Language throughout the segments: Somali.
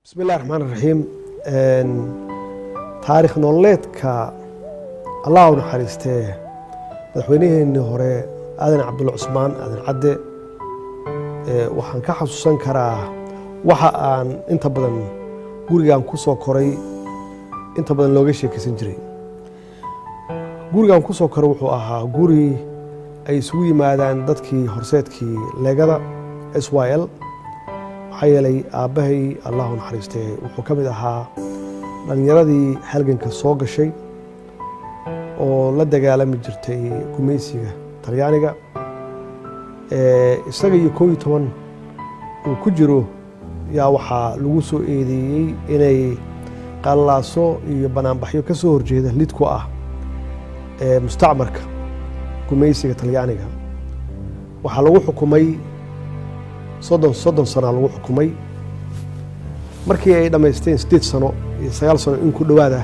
Bismi illahi raxmaan raxiim. Taarikh nololeedka, Allah u naxariistee, madaxweynaheenii hore Aadan Cabdulla Cusmaan, Aadan Cadde, waxaan ka xasuusan karaa waxa aan inta badan gurigan ku soo koray, inta badan looga sheekaysan jiray. Gurigan ku soo koray wuxuu ahaa guri ay isugu yimaadaan dadkii horseedkii leegada SYL, maxaa yeelay aabbahay, Allah u naxariistee, wuxuu ka mid ahaa dhallinyaradii halganka soo gashay oo la dagaalami jirtay gumaysiga Talyaaniga. Isaga iyo 11 uu ku jiro yaa waxaa lagu soo eedeeyey inay qallalaaso iyo banaanbaxyo ka soo horjeeda lid ku ah mustacmarka gumaysiga Talyaaniga. Waxaa lagu xukumay 30 sana lagu xukumay. Markii ay dhammaysteen 8 sano iyo 9 sano in ku dhowaada,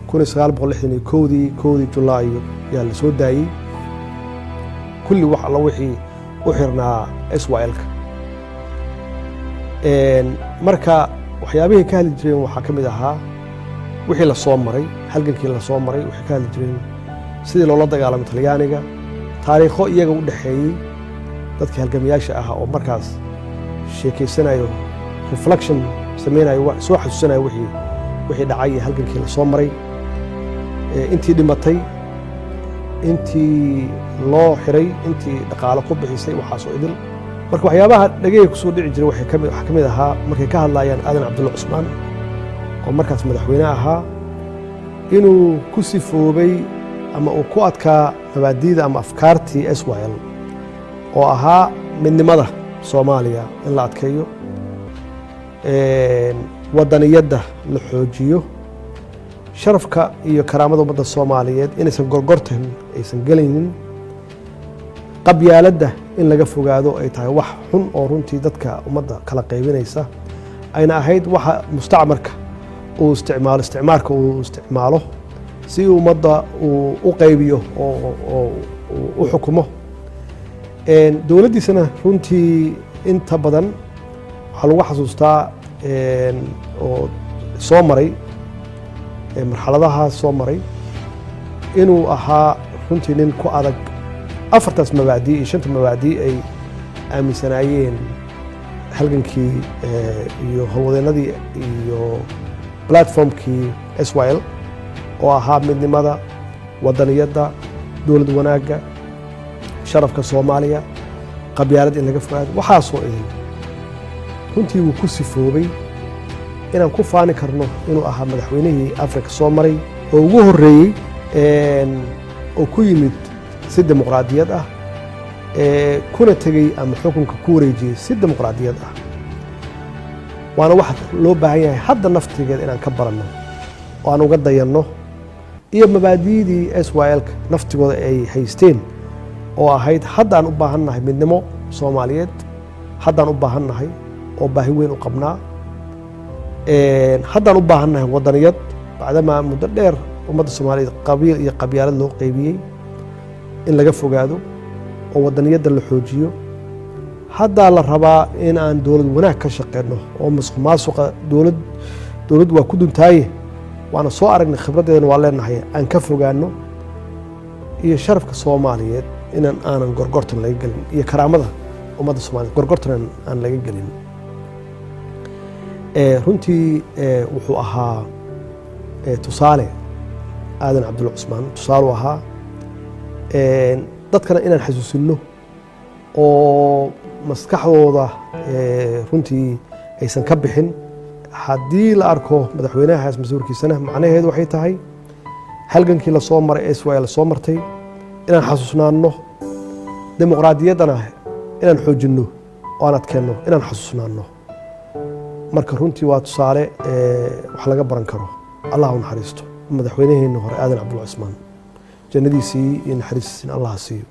1961-dii, 1-dii Julaayo yaa la soo daayey kulli wax alla wixii u xirnaa SYL-ka. Marka waxyaabihii ka hadli jireen waxaa ka mid ahaa wixii la soo maray, halgankii la soo maray. Waxay ka hadli jireen sidii loola dagaalamay Talyaaniga, taariikho iyaga u dhexeeyey dadkii halgamayaasha ahaa oo markaas sheekaysanayo, reflection sameynayo, soo xasuusanayo wixii dhacay iyo halgankii la soo maray, intii dhimatay, intii loo xiray, intii dhaqaalo ku bixisay, waxaasoo idil. Marka waxyaabaha dhegeyga kusoo dhici jiray waxaa ka mid ahaa markay ka hadlayaan Aadan Cabdulla Cusmaan oo markaas madaxweyne ahaa, inuu ku sifoobay ama uu ku adkaa mabaadi'da ama afkaartii SYL oo ahaa midnimada Soomaaliya in la adkeeyo, wadaniyadda la xoojiyo, sharafka iyo karaamada ummadda Soomaaliyeed inaysan gorgortan aysan gelaynin, qabyaaladda in laga fogaado ay tahay wax xun oo runtii dadka ummadda kala qaybinaysa, ayna ahayd waxa mustacmarka uu isticmaalo, isticmaarka uu isticmaalo si ummadda uu u qaybiyo oo u xukumo. Dowladdiisana runtii inta badan waxaa lagu xasuustaa oo soo maray marxaladahaas soo maray inuu ahaa runtii nin ku adag afartaas mabaadi iyo shanta mabaadi ay aaminsanaayeen halgankii iyo howlwadeennadii iyo platformkii SYL oo ahaa midnimada, wadaniyadda, dowlad wanaagga, sharafka Soomaaliya, qabyaalad in laga fogaado. Waxaasoo idin runtii wuu ku sifoobay inaan ku faani karno inuu ahaa madaxweynihii Afrika soo maray oo ugu horreeyey oo ku yimid si dimuqraadiyad ah, kuna tegey ama xukunka ku wareejiyey si dimuqraadiyad ah. Waana waxa loo baahan yahay hadda naftigeeda inaan ka baranno oo aan uga dayanno, iyo mabaadi'dii SYL-ka naftigooda ay haysteen oo ahayd haddaan u baahan nahay midnimo Soomaaliyeed, haddaan u baahan nahay oo baahi weyn u qabnaa, haddaan u baahan nahay wadaniyad, bacdamaa muddo dheer ummadda Soomaaliyeed qabiil iyo qabyaalad loo qeybiyey, in laga fogaado oo wadaniyadda la xoojiyo. Haddaa la rabaa in aan dowlad wanaag ka shaqeyno oo musuq maasuqa dowladdu waa ku duntaaye, waana soo aragnay, khibraddeedana waa leenahay, aan ka fogaano, iyo sharafka Soomaaliyeed inaan aanan gorgortan laga gelin iyo karaamada ummadda Soomaaliyed gorgortan aan laga gelin. Runtii wuxuu ahaa tusaale Aadan Cabdulla Cusmaan, tusaaluu ahaa dadkana inaan xasuusinno oo maskaxdooda runtii aysan ka bixin. Haddii la arko madaxweynahaas mas-uurkiisana, macnaheedu waxay tahay halgankii lasoo maray, SYL lasoo martay, inaan xasuusnaanno, dimuqraadiyaddana inaan xoojinno oo aan adkeenno, inaan xasuusnaanno. Marka runtii waa tusaale wax laga baran karo. Allah u naxariisto madaxweynaheena hore Aadan Cabdulla Cusmaan, jannadiisii iyo naxariistiisina Allah siiyo.